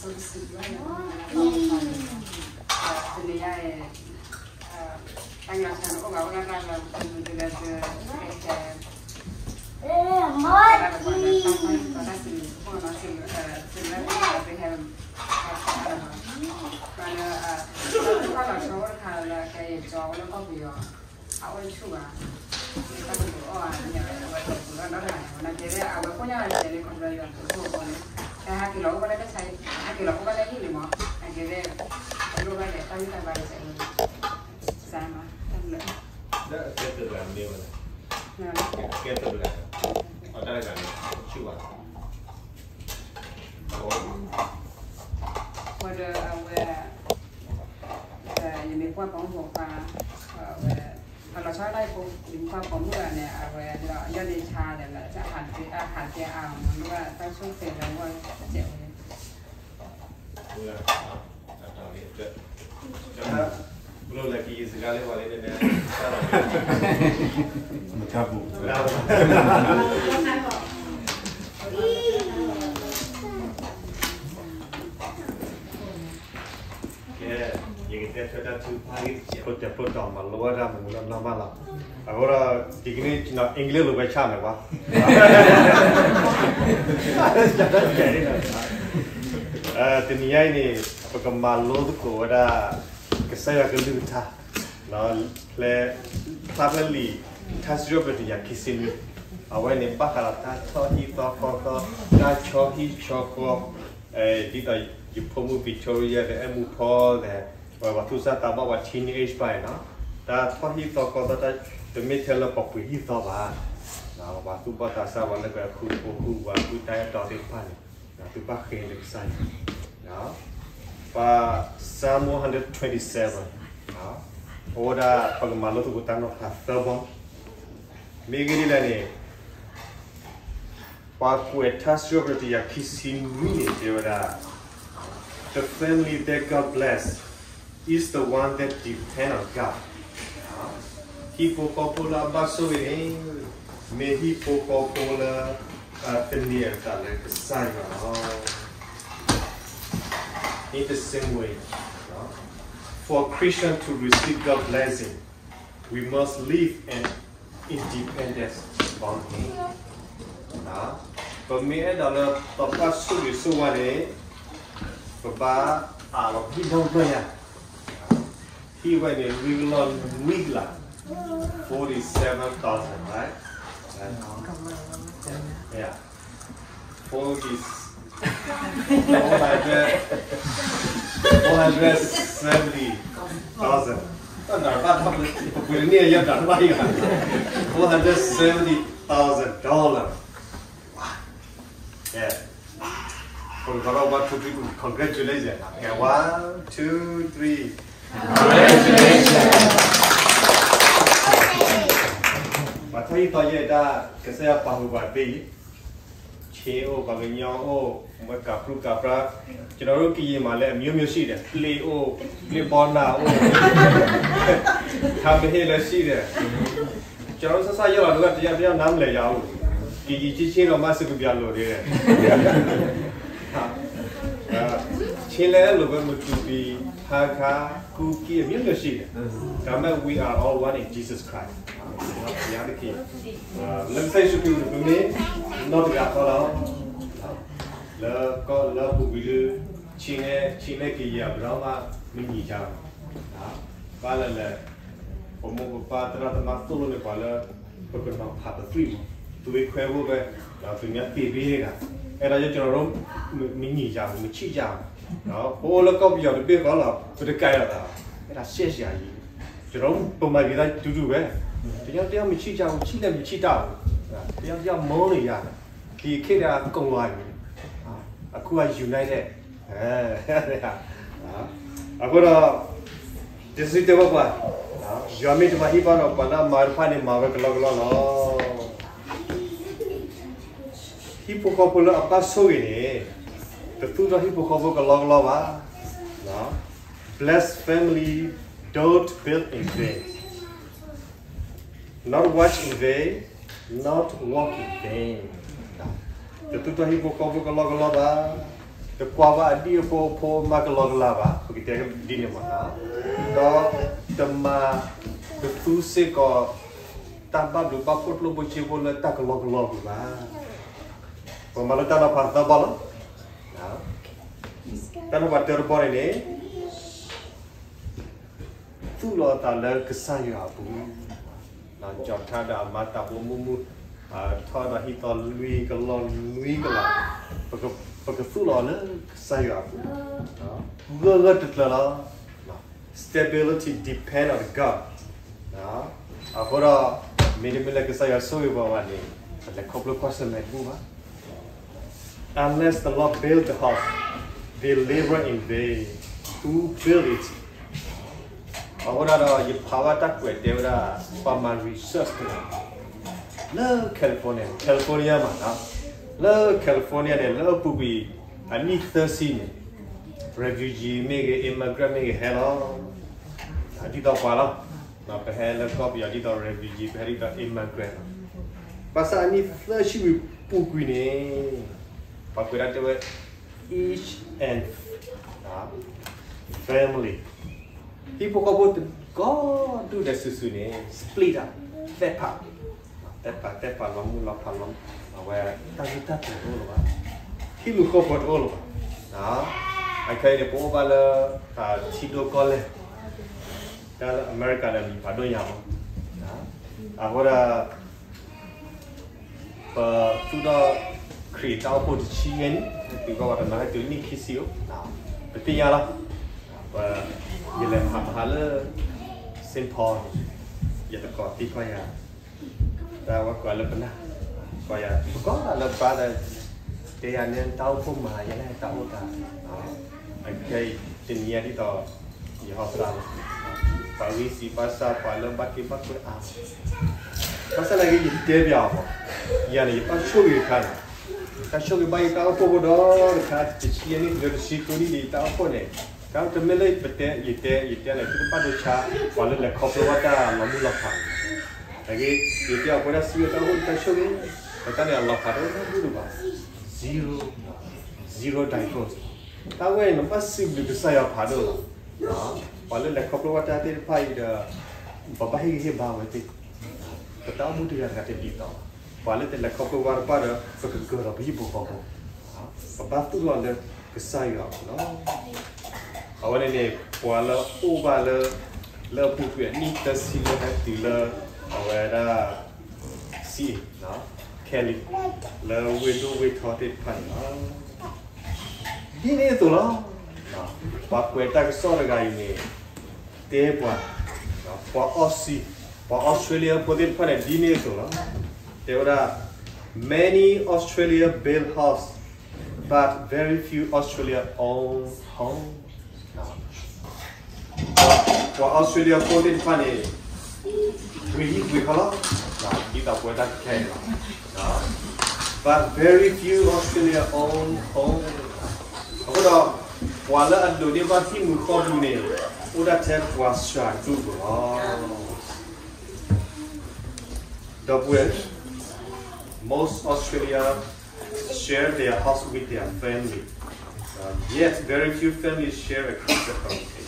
တနံၤညါအံၤ တၢ်ကလီၤဆါန့ၣ် အိၣ်ဘၣ်အိၣ်လၢတၢ်လီၤ တၢ်စံးန့ၣ် ပှၤလၢ ပှၤလၢ ပှၤလၢ ပှၤလၢ ပှၤလၢ ပှၤလၢ ကဲယကၠီဝဲလၢကီၢ်ပယီၤ အအိၣ်ဆူၣ်ဘၣ် တၢ်ကတိၤအီၣ်အါန့ၣ် အဝဲကတိၤလီၤဒီးတဂၤန့ၣ် နာ်က့ဒီး အဝဲကိးညါဒီး လဲၤလၢကီၢ်ပယီၤကတိၤအီၣ်န့ၣ် တၢ်ဟးက့ၤလီၤအိၣ်ဘၣ်လၢတၢ်ဆါ ဟးက့ၤလီၤအိၣ်ဘၣ်လၢဟံၣ်န့ၣ်မး နာ်က့ဒီး အလိၣ်ဘၣ်ဒီး တၢ်ဂံၢ်တၢ်ဘါဒီး စးမး တၢ်ဘျၢ လၢအကဲသ့ၣ်တဂၤမ့ၢ်ဝဲလဲၣ် အကဲသ့ၣ်တဂၤ အတၢ်တဂၤန့ၣ် ဆူၣ်ဘၣ် ဝဲဒီးအဝဲ ယမ့ၢ်ကွၢ်ပိာ်မုၣ်ပိာ်ခွါ အဝဲ အလီၤဆီဒၣ်တၢ်အံၤဖိ ယမ့ၢ်ကွၢ်ပိာ်မုၣ်တဂၤန့ၣ် အဝဲဒီး ယီၢ်ဒ့ဆါဒီးလၢ အဟးကဲအါမး လၢတၢ်ဆိၣ်သ့လၢဝဲစဲးဝဲ မ့ၢ်လၢကယံၤစကားလၢပှၤလၢန့ၣ် မတၤဘူး ကဲ ယကတဲထွဲတၢ်ထုကဖၣ်ဂ့ၢ်တစဲး ဖိတဲာ်ဖိတီၤမၤလိဝဲဒၣ်မူလၢနီၢ်မးလီၤ. အဃိဒီး ဒ်ကန့ၣ် English လိာ်ဝဲဆၣ်န့ၣ်ကွၢ် တနံၤညါအံၤန့ၣ် ပကမၤလိသကိးဝဲဒၣ် ကစၢ်ယွၤကလုၢ်ကထါ ဖျါဖဲလံာ် ထါစံးထီၣ်ပတြၢၤတကယၤခံဆံနွံ အဝဲန့ၣ်ဘၣ်ဃးဒီးတၢ်ထီၣ်ဟံၣ်သီဃီသီ တၢ်ဆီဟံၣ်ဆီဃီ ဒ်သိးယဖိမုၣ် Victoria ဒီး အဲၣ်မူဖီဒီး ပှၤသူၣ်စၢ်သးဘီၣ်ပှၤ teenage ဘၣ်န့ၣ်နီၤ တၢ်ထီၣ်ဟံၣ်သီဃီသီ တမ့ၢ်ထဲလၢပှၤပှ့ၤဟံၣ်သီဘၣ် ပှၤသူၣ်ဘီၣ်သးစၢ် ပှၤလၢကဃုဖိဃုဝၤ ဃုတၢ်အဲၣ်တီသ့ၣ်တဖၣ်န့ၣ် သုဘၣ်ဃ့လၢကစၢ်ယွၤ ပ Psalm one hundred twenty-seven အဝဲဒၣ် ပကမၤလိသကိးတၢ်နီၤဖးသၢဘီ မ့ၢ်ဂ့ၢ်ဒ်လဲၣ်န့ၣ် ပှၤကွဲးထါစံးထီၣ်ပတြၢၤတကယၤခံဆံနွံန့ၣ် တဲဝဲဒၣ် The family that God bless is the one that depend on God. ဟံၣ်ဖိဃီဖိလၢအဘၣ်ဆိၣ်ဂ့ၤန့ၣ် မ့ၢ်ဟံၣ်ဖိဃီဖိလၢ သန့ၤအသးလၢကစၢ်ယွၤလီၤ. In the same way, for Christian to receive God's blessing, we must live an independent on Him. ပမ့ၢ်အဲၣ်ဒိးလၢပဘၣ်ဆိၣ်ဂ့ၤဆိၣ်ဝါန့ၣ် ပဘၣ်အးလီၤဟံၣ်ဒီဖျၢၣ်ညါ ဟံၣ်ဝဲန့ၣ် လွံၢ်ကလီၢ်နွံကလး forty-seven thousand, right? Yeah. Forty, four hundred, four hundred seventy thousand. တၢ်ဒၣ်တဘၣ်ထီၣ် ပပှ့ၤတန့ၢ်ယဲၢ်ဒၣ်တဘၣ်ယဲၢ် four hundred seventy thousand dollar. Yeah. Congratulations. Okay, one, two, three. Congratulations. ပှၤထီၣ်ဟံၣ်သီယဲၢ်တၢ် ကစၢ်ယွၤပာ်ဃုာ်ပှၤသ့အံၤ ဆ့အိၣ် ပှၤကညီအိၣ် မွဲကးပြူကးပြါ ကျွန်တော်တို့ကရင်မှာလည်း အမျိုးမျိုးရှိတယ် ပျေအိၣ် ပျေဘောနအိၣ် ထမ်းဟ့ၣ်လည်းရှိတယ် ကျွန်တော်တို့ဆက်စပ်ရောက်လာတော့ တယောက်တယောက်နားမလည်ကြဘူး ကရင်ချင်းချင်းတော့ မဆူကပြလို့တယ် ချင်းလည်းအဲ့လိုပဲ မတူပီ ဟားခါ ကူကီး အမျိုးမျိုးရှိတယ် ဒါပေမဲ့ we are all one in Jesus Christ ဘုရားသခင် လၢကစၢ်ယ့ၣ်ၡူးခရစ်ပူၤန့ၣ် ပမ့ၢ်နီတဂၤဃီလီၤ လၢကီၢ်လၢပူၤကွံာ်ဒု ဆံးနဲ ဆံးနဲကယၤ ဘယ်တော့မှ မညီကြဘူး ဘၣ်လဲၣ်လဲၣ် ပမိၢ်ပပၢ်သရၣ်သမါသိၣ်လိန့ၢ်ပှၤလၢ ပကနီၤဖးပသွံၣ်မး သွေးခွဲဖို့ပဲ သူများသံပေးနေတာ အဲ့ဒါကြောင့် ကျွန်တော်တို့ မညီကြဘူး မချစ်ကြဘူး ပအိၣ်လၢကီၢ်ပယီၤတဘ့ၣ်ဃီလီၤ ပတကြိုက်တော့တာ အဲ့ဒါရှက်စရာကြီး ကျွန်တော်တို့ ဗမာပြည်သားတူတူပဲ တယောက်တစ်ယောက် မချစ်ကြဘူး ချစ်လည်း မချစ်တတ်ဘူး တယောက်တစ်ယောက် မုန်းနေကြတယ် ဒီခေတ်က ကုန်သွားပြီ အခုက united အဃိဒီး တစုတဲဘၣ်ပှၤ ယွၤမ့ၢ်တမၤဟံၣ်ဘၣ်ဒီး ပှၤလၢအမၤတဖၣ်န့ၣ် မၤဝဲကလီကလီလီၤ ဟံၣ်ဖိဃီဖိလၢအဘၣ်ဆိၣ်ဂ့ၤန့ၣ် တသူၣ်ထီၣ်ဟံၣ်ဖိဃီဖိကလီကလီဘၣ် Blessed family don't build in vain, not watch in vain, not walk in vain. တသူၣ်ထီၣ်ဟံၣ်ဖိဃီဖိကလီကလီဘၣ် တကွၢ်ဘၣ်အဒံၣ်အဖိအဖိမၤကလီကလီဘၣ်, ပကတဲဒ်န့ၣ်မး, ဒီးတမၤတသူစ့ၢ်ကီး တၢ်ဘၣ်ဘျုးဘၣ်ဖှိၣ်ကျိၣ်ဖိစ့ဖိလၢတၢ်ကလီကလီပူၤဘၣ်. ပမၤလၢတၢ်နီၤဖးသၢဘီလီၤ. တၢ်နီၤဖးတၢတဘီန့ၣ်န့ၣ် သူၣ်လီၤအသးလၢကစၢ်ယွၤအပူၤ, ကၠီၤထါဒီးအမါတၢ်ဖိမုၢ်မုၢ်, ထီၣ်ဒီးဟံးသီလွံၢ်ကလီလွံၢ်ကလး, ပကသူၣ်လီၤအီၤလၢကစၢ်ယွၤအပူၤ, ဂၢၢ်ဂၢၢ်တကျၢၤလီၤ. Stability depend on God. အဃိဒီး မ့တမ့ၢ်လၢကစၢ်ယွၤဆိၣ်ဂ့ၤပှၤဘၣ်န့ၣ် ပလဲၤခီဖျိကွၢ်ဆၢၣ်မဲာ်တဘူၣ်ဘၣ်. Unless the Lord build the house, they labor in vain who build it. အဃိဒၣ်ဒီး ယဖးဘၣ်တၢ်ကွဲးတဲဝဲဒၣ် ပှၤမၤ research တဂၤ လၢ California, California မး, လၢ California န့ၣ် လၢအပူၤကွံာ်အနံၣ်သၢဆံန့ၣ် refugee မ့ၢ်ဂ့ၤ immigrant မ့ၢ်ဂ့ၤ ဟဲလီၤ. ဒ်သိးပှၤလီၤ. ပဟဲလၢကီၢ်ပယီၤဒ်သိး refugee, ပဟဲဒ်သိး immigrant လီၤ. ဘၣ်ဆၣ်အနံၣ်သၢဆံဝံၤပူၤကွံာ်န့ၣ် ပှၤကွဲးဒၣ်တဲဝဲ each and family ဟံၣ်ဖိဃီဖိကိးဒူၣ်ဒဲးစုာ်စုာ်န့ၣ် split up, သဲပာ်, သဲပာ်သဲပာ် လီၤမုၢ်လီၤဖးလီၤ, အဝဲတၢ်ဂ့ၢ်တၢ်ကျိၤတအိၣ်လၢၤဘၣ်, ဟံၣ်မုာ်ဃီဖိတအိၣ်လၢၤဘၣ်. အခဲအံၤန့ၣ် ပအိၣ်ဘၣ်လၢ ထံဒိၣ်ကီၢ်လဲၢ်, တၢ်လၢအမဲရကၤန့ၣ် မံၤဖးဒိၣ်ညါမး, အဃိဒီး ပသူၣ်ထီၣ်ခရံာ်တၢ်အိၣ်ဖှိၣ်တဆံယဲၢ်နံၣ်, ဟဲတုၤဘၣ်ပှၤတနီၤဟဲတုၤနံၣ်ခံဆံအိၣ်, ပသ့ၣ်ညါလီၤ. ပ ယလဲၤမၤမဟါလၢ Saint Paul န့ၣ်, ယသကိးသံကွၢ်ယၤ, တၢ်ဝဲကွၢ်လၢပနၢ်, ကွၢ်ယၤ ပကိးလၢ brother တဲယၤန့ၣ် တၢ်အိၣ်ဖှိၣ်မၤ ယလဲၣ်တၢ်အိၣ်တၢ်, အခဲအံၤတနံၤညါဒ်သိး ယဟီသရၣ်လီၤ, ပှၤဝံစံးဘၣ်ဆၣ် ပှၤလၢဘၣ်က့ဘၣ်ကွဲအါ, ဘၣ်ဆၣ်သနာ်က့ ယတဲပျးအီၤမး, ယၤန့ၣ် ယဘၣ်ဆိၣ်ဂ့ၤတခါန့ၣ်, တၢ်ဆိၣ်ဂ့ၤဘၣ်ယတၢ်အိၣ်ဖှိၣ်ဖိဒီးတခါ တဆံယဲၢ်နံၣ်တုၤလၢတဆံဃုနံၣ်န့ၣ် ယတၢ်အိၣ်ဖှိၣ်န့ၣ်, တၢ်တမ့ၢ်လၢပတဲ ယတဲ ယတဲန့ၣ် သုတဘၣ်ဒိဆါ ပှၤလၢလဲၤခီဖျိဘၣ်တၢ်လီၤမုၢ်လီၤဖးန့ၣ်, နာ်က့ ယတဲအီၤ ပဝဲဒၣ်စံးဝဲတၢ်အိၣ်ဖှိၣ်တၢ်ဆိၣ်ဂ့ၤ, ပတၢ်န့ၣ်အလီၤဖးတအိၣ်နီတဘျုးဘၣ်, zero, zero divorce. တၢ်ဝဲအံၤန့ၣ် ဘၣ်စံးဘျုးကစၢ်ယွၤဖးဒိၣ်လီၤ. ပှၤလၢလဲၤခီဖျိဘၣ်တၢ်သ့ၣ်တဖၣ်အံၤဒီး ပဘၣ်ဟ့ၣ်ဂံၢ်ဟ့ၣ်ဘါဝဲသ့ၣ်, ပတၢ်အိၣ်မူတဂၤတဂၤတဒ်သိးဘၣ်. ပှၤလၢတလဲၤခီဖျိဘၣ်တဖၣ်ဒီး ပကကၢၤဒီးပဟံၣ်ဖိဃီဖိ, ပဘၣ်သူၣ်ထီၣ်လၢကစၢ်ယွၤအပူၤလီၤ. အဝဲန့ၣ်န့ၣ် ပှၤလၢအိၣ်ဘၣ်လၢ လၢအပူၤကွံာ်အနံၣ်သၢဆံလၢဟဲတုၤလၢ အဝဲဒၣ် ဆံးအံၤ Cali လၢဝ့ၢ်ဒိၣ်ဝ့ၢ်ထီသ့ၣ်တဖၣ်န့ၣ်လီၤ. ဒ်န့ၣ်အသိးလီၤ. ပှၤကွဲးတၢ်ကစီၣ်တဂၤအံၤန့ၣ် တဲပှၤ, ပှၤအီစံ, ပှၤ Australia ဖိသ့ၣ်တဖၣ်န့ၣ် ဒ်န့ၣ်အသိးလီၤ. တဲဝဲဒၣ် Many Australia build house, but very few Australia own home. ပှၤ Australia ဖိသ့ၣ်တဖၣ်န့ၣ် ပှ့ၤဟံၣ်ပှ့ၤဃီလီၤ, ဒ်သိးပဝဲဒၣ်ခဲအံၤလီၤ. But very few Australia own home. အဃိဒီး ပှၤလၢအဒိးန့ၢ်ဘၣ်ဟံၣ်မုာ်ဃီပူၤန့ၣ် အိၣ်ဒၣ်ထဲပှၤစှၤဒိၣ်ပူၤလီၤ. ဒီပုၢ်ဝဲၢ်, most Australia share their house with their family. Uh, yet very few families share across the country.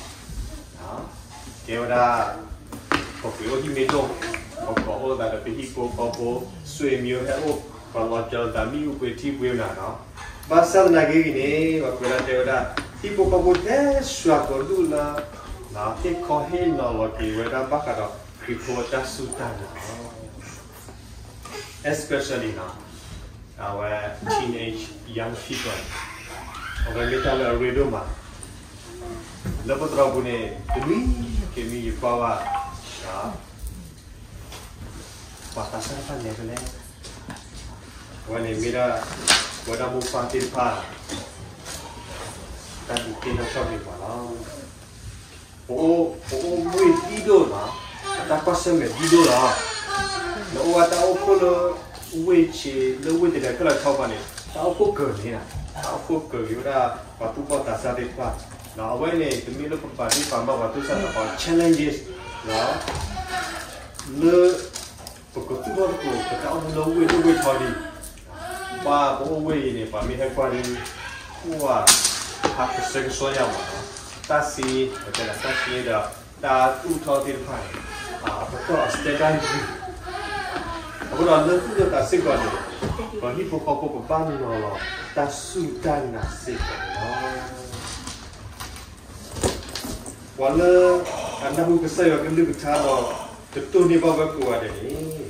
တဲဝဲဒၣ် ပပှ့ၤအိၣ်ဟံၣ်မ့ၢ်ဒိၣ်, ပကိးအိၣ်သးဒီးပဟံၣ်ဖိဃီဖိ, ဆွေမျိုး ဟဲအိၣ်, ပလီၤကၢၤလိာ်သး မ့ၣ်အူပှ့ၤထံပှ့ၤနၤနီၤ. ဘၣ်ဆၣ်သနာ်က့ဂ့ၤန့ၣ် ပှၤကွဲးဒၣ်တဲဝဲဒၣ် ဟံၣ်ဖိဃီဖိထဲစှၤကိးဒူၣ်လၢ ဟ့ၣ်ခီဟ့ၣ်နီၤလီၤက့ၤဝဲဒၣ်ဘၣ်ဃးဒီးခရံာ်ဖိအတၢ်စူၢ်တၢ်နာ်လီၤ. Especially နီၤ, အဝဲ teenage young people, အဝဲမ့ၢ်တၢ်လၢအရ့ဒိၣ်မး. လၢပသရိာ်ပူၤန့ၣ် တနံၤခံနံၤယကွၢ်ဘၣ် ပှၤသးစၢ်တဖၣ်လဲၤဖဲလဲၣ်, အဝဲန့ၣ်မ့ၢ်ဒၣ် ပဝဲဒၣ်မိၢ်ပၢ်သ့ၣ်တဖၣ် တၢ်ဒုးသ့ၣ်နီၣ်ထီၣ်က့ၤပှၤလီၤ. ပအိၣ်, ပအိၣ်ဝ့ၢ်ဒ်ဒိၣ်လီၤ, ပတၢ်ကွၢ်ဆၢၣ်မဲာ်ဒ်ဒိၣ်လီၤ. နအိၣ်ဘၣ်တၢ်အိၣ်ဖှိၣ်လၢ ဝ့ၢ်ဆ့, လၢဝ့ၢ်တလဲၤခဲလၢာ်ထီၣ်ပှၤန့ၣ် တၢ်အိၣ်ဖှိၣ်ကၢၤန့ၣ်, တၢ်အိၣ်ဖှိၣ်ကၢၤက့ၤဝဲဒၣ် ပှၤသူၣ်ဘီၣ်သးစၢ်သ့ၣ်တဖၣ်. အဝဲန့ၣ် တမ့ၢ်လၢပပာ်ဒ့ၣ်ပာ်မၢ်ပှၤသူၣ်စၢ်သးဘီၣ် challenges လၢ ပကသူၣ်ထီၣ်သကိး ပတၢ်အိၣ်မူလၢဝ့ၢ်ဒိၣ်ဝ့ၢ်ထီဒံး, ပှၤပအိၣ်ဝ့ၢ်အံၤန့ၣ် ပှၤမ့ၢ်ဟဲကွၢ်ဒံး ပှၤ ဟးကဆှဲကဆှီယၤမးနီၤ, တၢ်စ့, ပတဲဒၣ်တၢ်စ့ဒီး တၢ်သူၣ်ထီၣ်သ့ၣ်တဖၣ်န့ၣ် အပတီၢ်အစတဲတၢ်ဂ့ၢ်, အဃိဒီးလၢသူၣ်လၢသးစ့ၢ်ကီးန့ၣ် ပဟံၣ်ဖိဃီဖိပဘၣ်နီၤလီၤ တၢ်စူၢ်တၢ်နာ်စ့ၢ်ကီးန့ၣ်လီၤ. ပှၤလၢ အနၢ်ဟူကစၢ်ယွၤကလုၢ်ကထါဒီး တတိၢ်န့ၢ်ဘၣ်ဝဲကိးဂၤဒဲးန့ၣ်,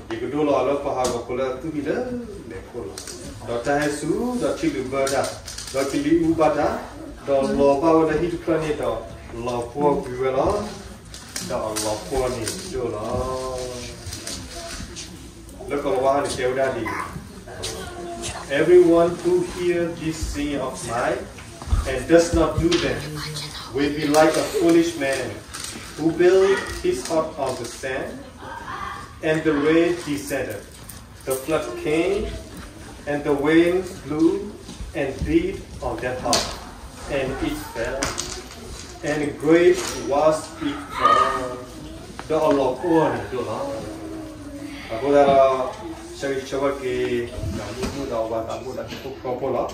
ယကဒိလီၤအီၤလၢပှၤဟးဂီၤဖိလၢအသူၣ်ဟံၣ်လၢမဲာ်ခိၣ်လီၤ. ဒီးတၢ်ဟဲစူၤဒီးထံလုာ်ဘၢတၢ်, ဒီးကလံၤအူဘၣ်တၢ်, ဒီးလီၤဘၣ်ဝဲလၢဟံၣ်တဖျၢၣ်န့ၣ်ဒီး လီၤပှီၢ်ကွံာ်ဝဲလီၤ. ဒီးအလီၤပှီၢ်န့ၣ်ဒိၣ်လီၤ. လၢကိၤလၤဝါန့ၣ်တဲဝဲဒၣ်ဒ်အံၤ, Everyone who hears this saying of mine and does not do them will be like a foolish man who built his house on the sand, and the rain descended, the flood came, and the wind blew and beat on that house, and it fell, and great was its fall. ဒီးအလီၤပှီၢ်န့ၣ်ဒိၣ်လီၤ. အဃိသတးဒီး ဆၢဂ့ၤဆၢဝါက့ၤ မုၢ်မုၢ်ဒီးဝၤသးမုၣ်ဒီးဟံၣ်ဖိဃီဖိလီၤ.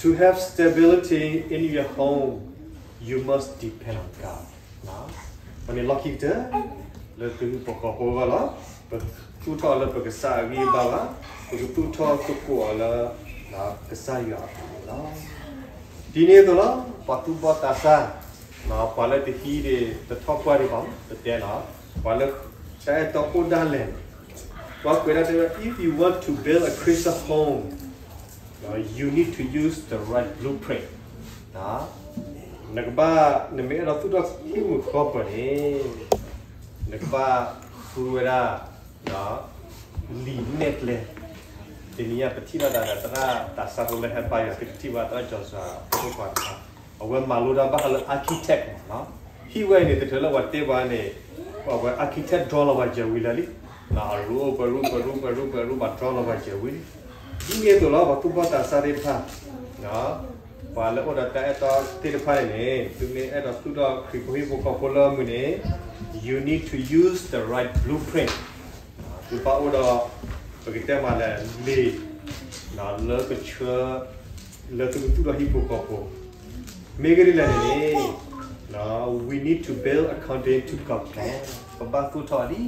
To have stability in your home, you must depend on God. အန့ၣ်လီၢ်ခံကတၢၢ် လၢသုဟံၣ်ဖိဃီဖိအဂီၢ်လီၤ. ပသူၣ်ထီၣ်လၢပကစၢ်အဂံၢ်အဘါဘၣ်, ပကသူၣ်ထီၣ်သကိးအီၤလၢ ကစၢ်ယွၤအပူၤန့ၣ်လီၤ. ဒ်န့ၣ်အသိးလီၤ ပှၤသူၣ်ဘီၣ်သးစၢ်, ပှၤလၢတဟံးဒံးတထီၣ်ပှၢ်ဒံးဘၣ် ပတဲလီၤ, ပှၤလၢတၢ်အဲၣ်တီအိၣ်ဒၣ်လဲာ်န့ၣ်, ပှၤကွဲးဒၣ်တဲဝဲ if you want to build a Christian home, you need to use the right blueprint. နကဘၣ်, နမ့ၢ်အဲၣ်ဒိးသူၣ်ထီၣ်ဟံၣ်မုၢ်ဃီပၤန့ၣ်, နကဘၣ်ဃုဝဲဒၣ် လံာ်နဲၣ်ကျဲ, တနံၤအံၤပထံၣ်လိာ်သးဒီးသရၣ်သးစၢ်ဖိလၢဟဲပာ်ယွၤ သုကထံၣ်ဘၣ်သရၣ် Joshua ဖိခွါတခါ, အဝဲမၤလိတၢ်ဘၣ်ဃးလၢ architect မးနီၤ. ဟံၣ်ဝဲအံၤန့ၣ် တချုးလၢပှၤတ့ပှၤန့ၣ်, ပှၤ architect draw လီၤပှၤစၢၤဝံၤလၢာ်လံ, အရူအိၣ်ပရူပရူပရူပရူဘၣ် draw လီၤပှၤစၢၤဝံၤလံ. ဒ်န့ၣ်အသိးလီၤ ပှၤသူၣ်ဘီၣ်သးစၢ်သ့ၣ်တဖၣ် ပှၤလၢအိၣ်ဒီးတၢ်အဲၣ်တီသ့ၣ်တဖၣ်န့ၣ်န့ၣ် သုမ့ၢ်အဲၣ်ဒိးသူၣ်ထီၣ်ခရံာ်ဖိဟံၣ်ဖိဃီဖိလၢအမုာ်န့ၣ်, you need to use the right blueprint. သုဘၣ်အိၣ်ဒီး ပကတဲမးလဲၣ် လံာ် လၢကဆှၢ လၢသုကသူၣ်ထီၣ်ဟံၣ်ဖိဃီဖိ, မ့ၢ်ဂ့ၢ်ဒ်လဲၣ်န့ၣ်န့ၣ်, we need to build according to God's plan. ပဘၣ်သူၣ်ထီၣ်ဒ်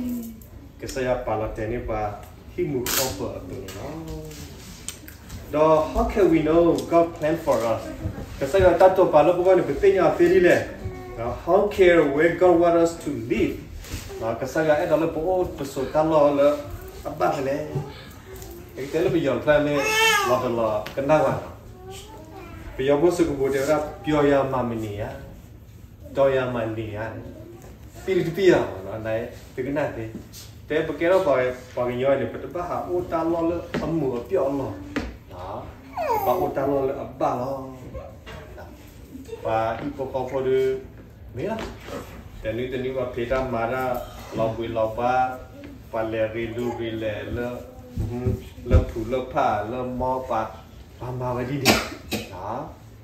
ကစၢ်ယွၤပာ်လီၤတဲာ်န့ၢ်ပှၤ ဟံၣ်မုၢ်ဃီပၤအသိးန့ၣ်လီၤ. ဒီး how can we know God's plan for us? ကစၢ်ယွၤတၢ်တိာ်ပာ်လၢပဂီၢ်န့ၣ် ပသ့ၣ်ညါအီၤသ့ဒ်လဲၣ်. How can we live the way God wants us to live? ကစၢ်ယွၤအဲၣ်ဒိးလၢပအိၣ်ပဆိးတၢ်လီၢ်လၢအဘၣ်ဖဲလဲၣ်. ပကတဲလၢပယီၤတဖၣ်မ့ၢ် လီၤတလီၤကနၣ်ဝဲနီၤ, ပယီၤဖိစ့ၢ်ကီးတဲဝဲဒၣ် ပြောရမှာမနေရ, တော်ရမှာနေရ, ပံတပံယၤမးနီၤ, သုကနၣ်သ့, တဲပကဲထီၣ်ပှၤကညီန့ၣ် ပတဘၣ်ဟးအိၣ်တၢ်လီၢ်လၢအမိၢ်အပျီၢ်အလီၢ်, ပဘၣ်အိၣ်တၢ်လီၢ်လၢအဘၣ်လီၤ. ပှၤဟံၣ်ဖိဃီဖိဒီး မ့ၢ်လီၤ, တနွံတနွံပှၤဖံးတၢ်မၤတၢ် လီၤဘှံးလီၤဘှါ, ပှၤလဲၤရ့ဒူရ့လဲၤလၢ လၢဖုးလၢဖးလၢမီပၤ, ပှၤမၤဝဲဒ်န့ၣ်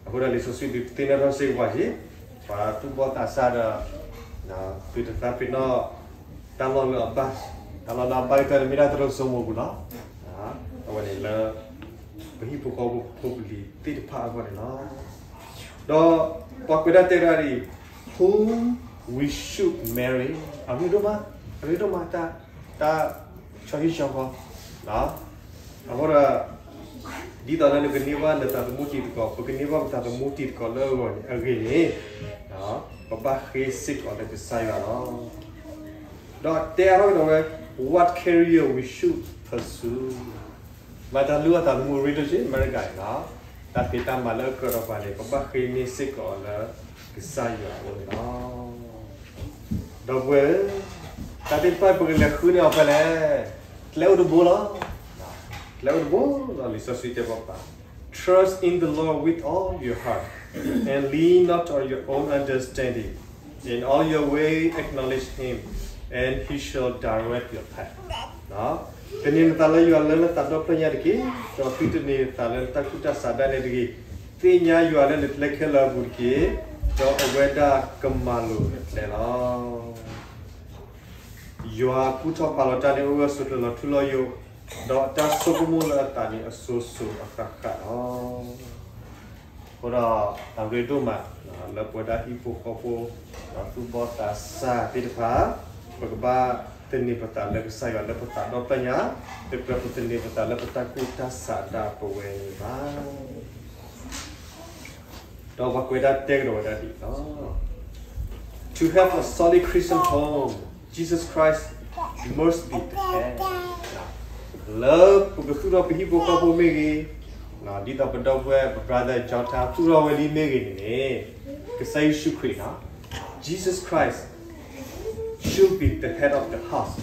အဃိဒီးလံာ်စီဆှံဒုးသ့ၣ်နီၣ်ထီၣ်စ့ၢ်ကီးပှၤက့ၤ, ပှၤသူၣ်ဘီၣ်သးစၢ်ဒီး သုတသးပ့ၤနီၣ် တၢ်လီၢ်လၢအဘၣ်, တၢ်လီၢ်လၢအဘၣ်ကတၢၢ်န့ၣ်မ့ၢ်ဒၣ်တရူးစိမိးပူၤလီၤ. အဝဲန့ၣ်လၢ ပဟံၣ်ဖိဃီဖိပဖိပလံၤသ့ၣ်တဖၣ်အဂီၢ်န့ၣ်လီၤ. ဒီးပှၤကွဲးဒၣ်တဲဒၣ်ဒ်အံၤ, whom we should marry, အရ့ဒိၣ်မး, အရ့ဒိၣ်မး တၢ်ဆီဟံၣ်ဆီဃီ, အဃိဒီး ဒ်သိးလၢနကန့ၢ်ဘၣ်နသးသမူတံၤသကိး ပကန့ၢ်ဘၣ်ပသးသမူတံၤသကိးလၢအဂီၢ်န့ၣ်အဂ့ၢ်န့ၣ်, ပဘၣ်ဃ့စ့ၢ်ကီးလၢကစၢ်ယွၤလီၤ. ဒီးတဲအါထီၣ်ကဒီးဝဲ, what career we should pursue, မ့ၢ်တၢ်လုၢ်အီၣ်သးသမူအရ့ဒိၣ်က့ အမဲရကၤန့ၣ်လီၤ. တၢ်ဖံးတၢ်မၤလၢအကြၢးဒီးပှၤန့ၣ် ပဘၣ်ဃ့န့ၢ်စ့ၢ်ကီးလၢကစၢ်ယွၤအအိၣ်န့ၣ်လီၤ. ဒီပုၢ်ဝဲၢ်ဧၢ, တၢ်သ့ၣ်တဖၣ်ပကလဲၤဃုန့ၢ်အီၤဖဲလဲၣ်, ကျဲအိၣ်တဘိလီၤ. ကျဲအိၣ်တဘိလီၤ. လံာ်စီဆှံတဲဘၣ်ပှၤ, trust in the Lord with all your heart and lean not on your own understanding. In all your way acknowledge him and he shall direct your path. သန့ၤနသးလၢယွၤလၢနသးဒီဖျၢၣ်ညါတက့ၢ်, ဒီးသုတန့ၤနသးလၢနတၢ်ကူၣ်တၢ်ဆးဒၣ်နဲတဂ့ၤ. သ့ၣ်ညါယွၤလၢနကျဲခဲလၢာ်အပူၤတက့ၢ်, ဒီးအဝဲဒၣ်ကမၤလိာ်နကျဲလီၤ. ယွၤကူၣ်ထီၣ်ပာ်လီၤတၢ်န့ၣ် အိၣ်ဝဲဆိးကျၢၤလီၤထူလီၤယိာ်, ဒီးတၢ်ဆိကမိၣ်လၢအသးန့ၣ် အစိၤစိၤအဃၣ်ဃၣ်လီၤ. အဃိဒီး အရ့ဒိၣ်မး လၢပဝဲဒၣ်ဟံၣ်ဖိဃီဖိ ဒီးသူၣ်ဘီၣ်သးစၢ်သ့ၣ်တဖၣ် ပကဘၣ်သန့ၤပသးလၢကစၢ်ယွၤလၢပသးဒီဖျၢၣ်ညါ, တကြၢးပသန့ၤပသးလၢပတၢ်ကူၣ်တၢ်ဆးဒၣ်ပဝဲန့ၣ်ဘၣ်. ဒီးပှၤကွဲးတၢ်တဲကဒီးဝဲဒၣ်ဒ်အံၤလီၤ. To have a solid Christian home, Jesus Christ must be the head. လၢပကသူၣ်ထီၣ်ပဟံၣ်ဖိဃီဖိမ့ၢ်ဂ့ၤ, ဒ်သိးပဒီပုၢ်ဝဲၢ် ပ brother ကၠီထါ သူၣ်ထီၣ်ဝဲလံမ့ၢ်ဂ့ၤန့ၣ်န့ၣ်, ကစၢ်ယ့ၣ်ၡူးခရံာ်န့ၣ် Jesus Christ should be the head of the house.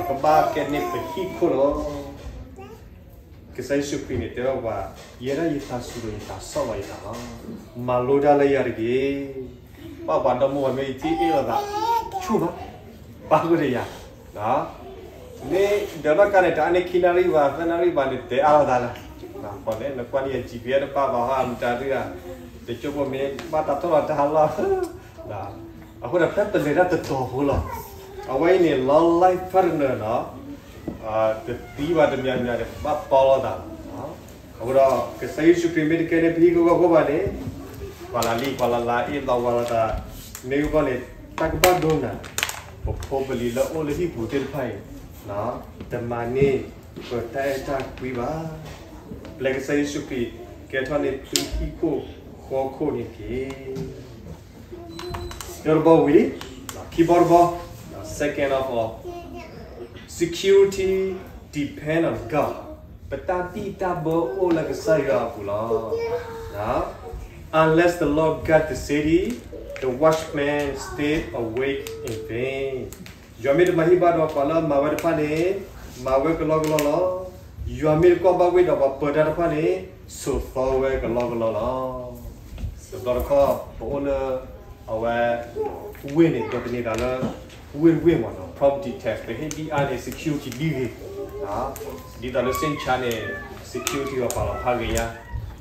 ကဘၣ်ကဲန့ၢ်ပဟံၣ်ခိၣ်လီၤ. ကစၢ်ယ့ၣ်ၡူးခရံာ်န့ၣ် တဲဝဲပှၤ, ယဲဒၣ်ယသးစူၤဒီးယသးဆီၣ်လီၤယသးလီၤ. မၤလိတၢ်လၢယၤတက့ၢ်. ဘၣ်ပှၤဒီမါဝၤမ့ၢ်ယထံၣ်အ့ၣ်လိာ်သး, ဆူၣ်ဘၣ်, ပၢ်ဃုာ်ဒီးယၤ, မ့ၢ်ဒီးနီၢ်ကါန့ၣ် တအါန့ၢ်ခံနၣ်ရံၣ်ဘၣ် သၢနၣ်ရံၣ်ဘၣ်န့ၣ် တဲအါလိာ်သးလၢ, နကွၢ်န့ၣ် နကွၢ်န့ၣ် ယ GPS တဘၣ်ဘၣ်ဟီ အမတၤဒုၣ်ဧါ, တကၠိဖိမ့ၢ်ဘၣ်တၢ်ထီၣ်လီၤတၢ်ဟးလီၢ် အဃိဒီး ဖဲပလဲၤတၢ်တတီၤဖိလီၤ. အဝဲအံၤန့ၣ် လီၤ life partner န့ၣ် တသံဘၣ်တမံၤမံၤန့ၣ် ဘၣ်ပီလိာ်သးလီၤ. အဃိဒီး ကစၢ်ယ့ၣ်ၡူးခရံာ်မ့ၢ်တကဲန့ၢ်ပဟံၣ်ဖိဃီဖိဘၣ်န့ၣ်, ပှၤလၢလံ ပှၤလၢလၢ အ့ၣ်လိာ်ဝီလိာ်သး, မ့ၢ်ဂ့ၤဘၣ်န့ၣ် တၢ်ကဘၣ်ဒိနၤ, ပဖိပလံၤလၢအိၣ်လၢဟံၣ်ပူၤသ့ၣ်တဖၣ်အံၤ တမၤန့ၢ်ပတၢ်အဲၣ်တၢ်ကွံဘၣ်. ပျဲကစၢ်ယ့ၣ်ၡူးခရံာ် ကဲထီၣ်န့ၢ်သုဟံၣ်ခိၣ်ဃီခိၣ်န့ၣ်တက့ၢ်. တၢတဘီဝံၤလံ, ခံဘီတဘီ, second of all, security depend on God. ပတၢ်ဘံၣ်တၢ်ဘၢအိၣ်လၢကစၢ်ယွၤအပူၤလီၤ. Unless the Lord guard the city, the watchman stay awake in vain. ယွၤမ့ၢ်တမၤဟံၣ်ဘၣ်ဒီး ပှၤလၢအမၤဝဲတဖၣ်န့ၣ် မၤဝဲကလီကလီလီၤ. ယွၤမ့ၢ်တကွၢ်ဘၣ်ဝ့ၢ်ဒီး ပှၤပၢၤတၢ်တဖၣ်န့ၣ် ဆိးသီဝဲကလီကလီလီၤ. တဘျီတခီၣ် ပအိၣ်လၢ အဝဲ ဝ့ၢ်န့ၣ် ပသန့ၤသးလၢ ဝ့ၢ်တဝ့ၢ်မ့ၢ်နီၤ property tax ပဟ့ၣ်ဒ်အါန့ၣ် security ဒ်ဂ့ၤ, ဒ်သိးလၢ Saint Charles န့ၣ် security ပာ်လီၤဖးဂ့ၤညါ,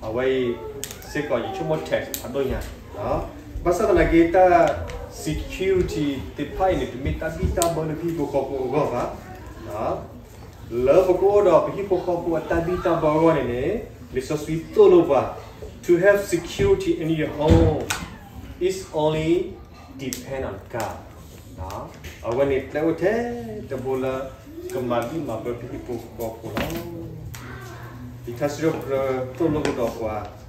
အဝဲအံၤ စ့ၢ်ကီးယဆိကမိၣ် tax ဖးဒိၣ်ညါ, ဘၣ်ဆၣ်သနာ်က့ တၢ် security သ့ၣ်တဖၣ်အံၤန့ၣ် တမ့ၢ်တၢ်ဘံၣ်တၢ်ဘၢလၢပဟံၣ်ဖိဃီဖိအဂီၢ်ဘၣ်. လၢပကအိၣ်ဒီးပဟံၣ်ဖိဃီဖိအတၢ်ဘံၣ်တၢ်ဘၢအဂီၢ်န့ၣ်န့ၣ် လံာ်စီဆှံသိၣ်လိပှၤ to have security in your home is only depend on God. အဝဲန့ၣ် ကျဲအိၣ်ထဲတဘိလၢကမၤဘံၣ်မၤဘၢပဟံၣ်ဖိဃီဖိလီၤ. လံာ်ထါစံးထီၣ်ပတြၢၤသိၣ်လိကဒီးပှၤ,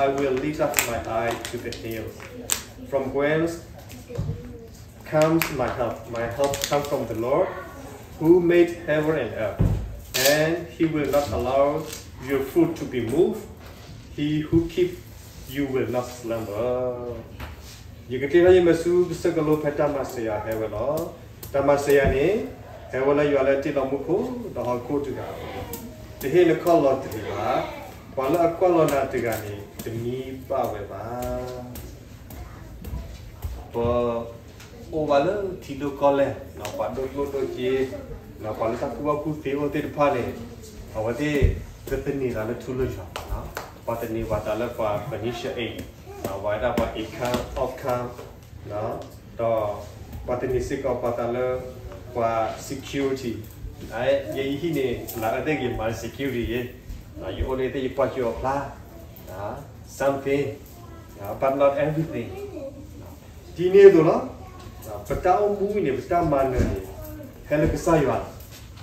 I will lift up my eyes to the hills, from whence comes my help? My help comes from the Lord, who made heaven and earth, and he will not allow your foot to be moved, he who keep you will not slumber. ယကတ့ထီၣ်ယမဲာ်ဆူကစၢၢ်ကလိဖဲတၢ်မၤစၢၤယၤဟဲဝဲလီၤ. တၢ်မၤစၢၤယၤန့ၣ် ဟဲဝဲလၢယွၤလၢအတ့လီၤမူခိၣ်ဒီးဟီၣ်ခိၣ်တဂၤအပူၤ, တဟ့ၣ်နခီၣ်လီၤတဂ့ၤဘၣ်, ပှၤလၢအကွၢ်လီၤနၤတဂၤန့ၣ် တမံဘၣ်ဝဲဘၣ်. ပအိၣ်ဘၣ်လၢထံဒိၣ်ကီၢ်လဲၢ်, ပှၤဒိၣ်ကျိၣ်ဒိၣ်စ့, ပှၤလၢတၢ်ကူၣ်ဘၣ်ကူၣ်သ့အိၣ်သ့ၣ်တဖၣ်န့ၣ်, အဝဲသ့ၣ်ကသန့ၤသးလၢထူလၢယွၤ, ပှၤသန့ၤပှၤသးလၢပှၤ financial aid, ဝဲဒၣ်ပှၤ income, outcome, ဒီးပှၤသန့ၤစ့ၢ်ကီးပှၤသးလၢပှၤ security, ယဲယဟံၣ်န့ၣ် လၢအသ့ၣ်ကမၤ security ယဲ, ယအိၣ်န့ၣ်သ့ၣ်ယကွၢ်ကၠိအဖျါ, something, but not everything. ဒ်န့ၣ်အသိးလီၤ, ပတၢ်အိၣ်မူန့ၣ် ပတၢ်မၤနၢၤန့ၣ် ဟဲလၢကစၢ်ယွၤလီ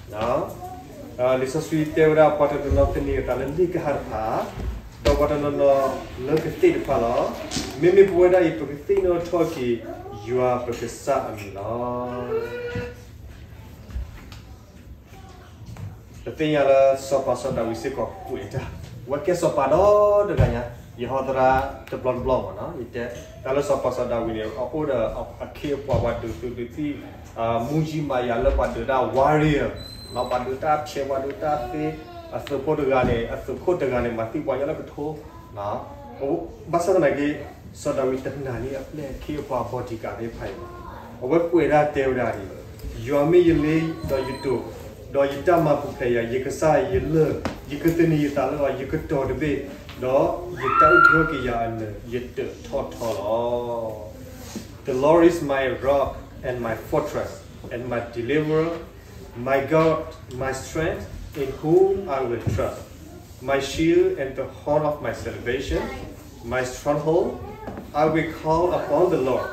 ၤ. လံာ်စီဆှံတဲဝဲဒၣ် ပှၤတနီၤနီၤသန့ၤအသးလၢလ့ၣ်ကဟၣ်တဖၣ်, ဒီးပှၤတနီၤနီၤလၢကသ့ၣ်တဖၣ်လီၤ. မ့မ့ၢ်ပဝဲဒၣ်အံၤ ပကသ့ၣ်နီၣ်ထီၣ်က့ၤ ယွၤပကစၢ်အမံၤလီၤ. ပသ့ၣ်ညါလၢစီၤပၤစီၤဒၤဝံးစ့ၢ်ကီးကွဲးတၢ်, အဝဲကဲစီၤပၤဒီတဂၤညါ, ယဟီသရၣ်တဘျီတဘျီမ့ၢ်နီၤ, ယတဲ, တၢ်လၢစီၤပၤစီၤဒၤဝံးန့ၣ် အအိၣ်ဒီးအခ့အပှၤပှၤဒုးသုးဒုးသံၣ်, မူကံမၤယၤလၢပှၤဒုးတၢ် warrior, ပှၤဒုးတၢ်ဖျဲးပှၤဒုးတၢ်သ့, အသုးဖိတဂၤန့ၣ် အသုးခိၣ်တဂၤန့ၣ် မၤသံပှၤညီလၢကထိ, ဘၣ်ဆၣ်သနာ်က့ စီၤဒၤဝံးတနာ်န့ၢ်အပျဲၢ်အခ့အပှၤ bodyguard သ့ၣ်တဖၣ်အံၤ, အဝဲကွဲးဒၣ်တဲဝဲဒၣ်ဒ်အံၤ, ယွၤမ့ၢ်ယလ့ဒီးယဒိၣ်, ဒီးယတၢ်မၤပူၤဖျဲးယၤ, ယကစၢ်ယလၢၢ်, ယကသန့ၤယသးလၢအီၤ, ယကတီၤတဘ့ၣ်, ဒီးယတၢ်အုၣ်က့ၤခီၣ်က့ၤယၤအနၢၤ ယတၢးထီၣ်ထီလီၤ. The Lord is my rock and my fortress and my deliverer, my God, my strength, in whom I will trust, my shield and the horn of my salvation, my stronghold, I will call upon the Lord,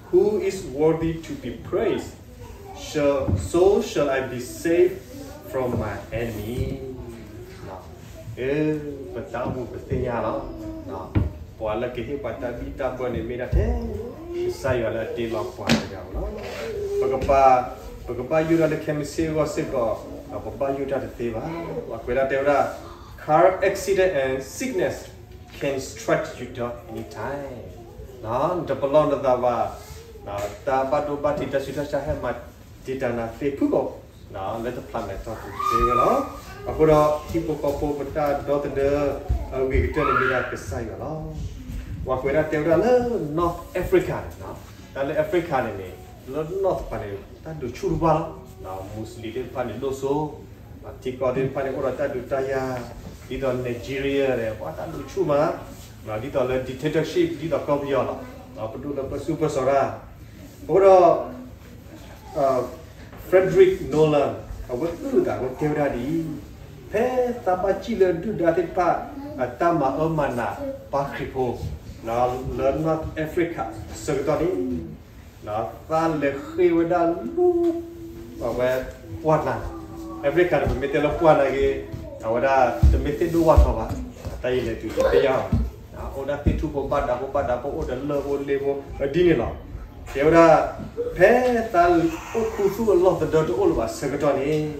who is worthy to be praised. Shall, so shall I be saved from my enemy. ပတၢ်အိၣ်မူပသ့ၣ်ညါလီၤ. ပှၤလၢကဟ့ၣ်ပှၤတၢ်ဘံၣ်တၢ်ဘၢန့ၣ်မ့ၢ်ဒၣ်ထဲ ကစၢ်ယွၤလၢအတ့လီၤပှၤတဂၤဧိၤလီၤ. ပကဘၣ် ပကဘၣ်ယိၣ်ဒၣ်လၢခဲမုၢ်ဆ့ၣ်အဂီၢ်စ့ၢ်ကီး ပဘၣ်ယိၣ်တၢ်တသ့ဘၣ်. ပှၤကွဲးဒၣ်တဲဝဲဒၣ် car accident and sickness can strike you down anytime. နတပလီၢ်နသးဘၣ်, တၢ်ဘၣ်ဒိဘၣ်ထံးတၢ်ဆူးတၢ်ဆါဟဲမၤတံာ်တာ်နၤသ့ဖုၣ်ကိာ်, လၢတဖျးမဲာ်ထီၣ်ပူၤသ့ဝဲလီၤ. အဃိဒီး ဟံၣ်ဖိဃီဖိပတၢ်ဒီသဒၢအဂ့ၤကတၢၢ်န့ၣ်မ့ၢ်ဒၣ်ကစၢ်ယွၤလီၤ. ပှၤကွဲးဒၣ်တဲဝဲဒၣ်လၢ North Africa န့ၣ်, တၢ်လၢ Africa န့ၣ်န့ၣ် လၢ North တဖၣ်န့ၣ် တၢ်ဒုးဆူၣ်တဘၣ်လီၤ. Muslim သ့ၣ်တဖၣ်န့ၣ်ဒိၣ်စိ, ထံကီၢ်သ့ၣ်တဖၣ်န့ၣ် အိၣ်ဒီးတၢ်ဒုးတၢ်ယၤ, ဒ်သိး Nigeria န့ၣ် ပှၤတၢ်ဒုးဆူၣ်မး, ဒ်သိးလၢ dictatorship ဒ်သိးကီၢ်ပယီၤလီၤ. ပဒိၣ်လၢပၢဆူၣ်ပၢစိးတၢ်, အဃိဒီး Frederick Nolan အဝဲအုၣ်အသးအဝဲတဲဝဲဒၣ်ဒ်အံၤ, ဖဲသးဘၣ်စံၣ်လၢဒုၣ်ဒါသ့ၣ်တဖၣ် အတၢ်မၤအၢမၤနးပှၤခရံာ်ဖိ လၢ North Africa အဆၢကတီၢ်န့ၣ်, သးလဲၤဃ့ဝဲဒၣ်လၢ အဝဲပှၢ်နၤ, Africa န့ၣ် ပမ့ၢ်တဲလၢပှၢ်နၤဂ့ၤ, အဝဲဒၣ်တမ့ၢ်သ့ၣ်ဒိၣ်ဝၣ်ထီဘၣ်, တၢ်ယံာ်လဲၤတုၤယသ့ၣ်ညါအီၤ, အိၣ်ဒၣ်သ့ၣ်ထူၣ်ဖိဘၣ်ဒးဖိဘၣ်ဒးဖိ အိၣ်ဒီးလၢၢ်ဖိလ့ဖိ ဒ်န့ၣ်လီၤ. တဲဝဲဒၣ် ဖဲသးအိၣ်ခူသူၣ်အလီၢ်သဒၢတအိၣ်လၢၤဘၣ်ဆၢကတီၢ်န့ၣ်,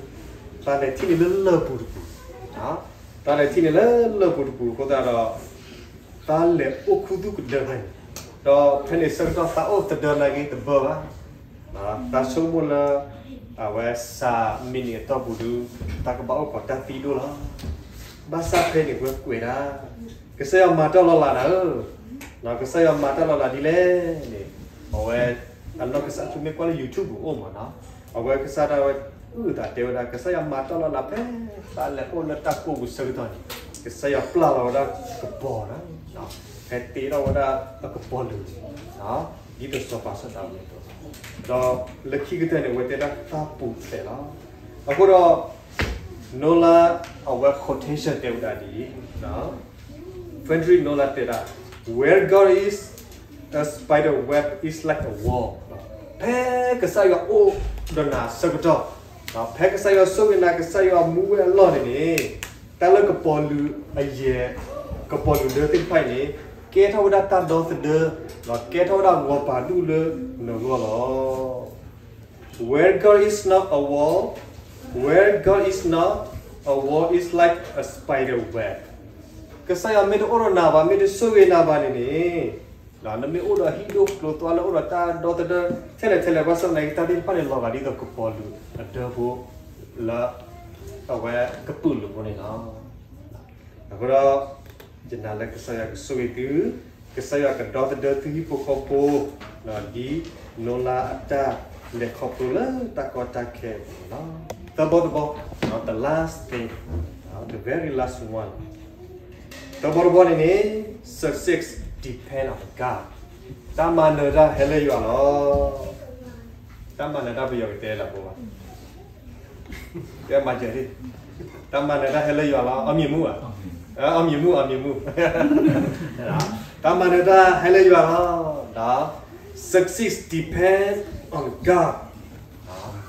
သးလဲၤထံၣ်န့ၢ်လၢလၢၢ်ပူၤတပူၤ, သးလဲၤထံၣ်န့ၢ်လၢလၢၢ်ပူၤတပူၤအဃိသတးဒီး သးလဲၤအိၣ်ခူသူၣ်ကဒၢဖဲန့ၣ်, ဒီးဖဲန့ၣ်ဆၢကတီၢ်သးအိၣ်သဒၢနၤဂ့ၤတဘၢဘၣ်, သးဆိကမိၣ်လၢ အဝဲစးမံးနံးအတီၢ်ပူၤဒုး သးကဘၣ်အိၣ်ခိးတၢ်သံဒိၣ်လီၤ. ဘၣ်ဆၣ်ဖဲန့ၣ်ဝဲကွဲးဒၣ် ကစၢ်ယွၤမၤတၢ်လီၤလးနၤဧၢ, ကစၢ်ယွၤမၤတၢ်လီၤလးဒ်လဲၣ်န့ၣ်, အဝဲ အနီၢ်ကစၢ် သုမ့ၢ်ကွၢ်လၢ YouTube ပူၤအိၣ်မးနီၤ, အဝဲကစၢ်ဒၣ်ဝဲအုၣ်အသးတဲဝဲဒၣ် ကစၢ်ယွၤမၤတၢ်လီၤလးဖဲ သးလဲၤအိၣ်လၢတၢ်ကိၢ်ပူၤဆၢကတီၢ်န့ၣ်, ကစၢ်ယွၤပျၢ်လီၤဝဲဒၣ်ကပီၤန့ၣ်, ဖဲတ့ထီၣ်ဝဲဒၣ်အကပီၤလုာ်န့ၣ်, ဒ်သိးစီၤပၤစီၤဒၤဝံးအသိး, ဒီးလၢခံကတၢၢ်န့ၣ် အဝဲတဲဒၣ်သးပူၤဖျဲးလီၤ. အဃိဒီး Nolan အဝဲ quotation တဲဝဲဒၣ်ဒ်အံၤ, Frederick Nolan တဲဒၣ်, Where God is, a spider web is like a wall. ဖဲကစၢ်ယွၤအိၣ်ဒီးနၤဆၢကတီၢ်, ဖဲကစၢ်ယွၤဆိၣ်ဂ့ၤနၤ ကစၢ်ယွၤမူဝဲအလီၢ်န့ၣ်န့ၣ်, တၢ်လၢကပီၤလုာ်အယဲၢ်, ကပီၤလုာ်ဒၢသ့ၣ်တဖၣ်အံၤန့ၣ် ကဲထီၣ်ဝဲဒၣ်တၢ်ဒီသဒၢ, ကဲထီၣ်ဝဲဒၣ်ဂီၤပၤဒူၣ်လၢနဂီၢ်လီၤ. Where God is not a wall, where God is not a wall is like a spider web. ကစၢ်ယွၤမ့ၢ်တအိၣ်ဒီးနၤဘၣ် မ့ၢ်တဆိၣ်ဂ့ၤနၤဘၣ်န့ၣ်န့ၣ်, နမ့ၢ်အိၣ်ဒီးဟံၣ်ဒိၣ်ကျိၤသွါလၢအိၣ်ဒီးတၢ်ဒီသဒၢ ထဲလဲၣ်ထဲလဲၣ် ဘၣ်ဆၣ်သနာ်က့ တၢ်သ့ၣ်တဖၣ်န့ၣ် လီၤဂာ်ဒ်သိးကပီၤလုာ်အဒၢဖိလၢ အဝဲကပုာ်လုာ်ဖိန့ၣ်လီၤ. အဃိဒီး ယနာ်လၢကစၢ်ယွၤကဆိၣ်ဂ့ၤသု, ကစၢ်ယွၤကဒီသဒၢသုဟံၣ်ဖိဃီဖိ, ဒ် Nolan အတၢ်လဲၤခီဖျိလၢတၢ်ကီတၢ်ခဲအပူၤန့ၣ်လီၤ. သၢဘီတဘီ, the last thing, the very last one, သၢဘီတဘီန့ၣ်န့ၣ်, success depend on God. တၢ်မၤနၢၤတၢ်ဟဲလၢယွၤလီၤ. တၢ်မၤနၢၤတၢ်ပယီၤကတဲလၢ်ဖိဘၣ် တဲမၤစၢၤ, တၢ်မၤနၢၤတၢ်ဟဲလၢယွၤလီၤ. အီမ့ၢ်မူဧါ, အီမ့ၢ်မူ, အီမ့ၢ်မူ, တၢ်မၤနၢၤတၢ်ဟဲလၢယွၤလီၤ. ဒီး success depend on God.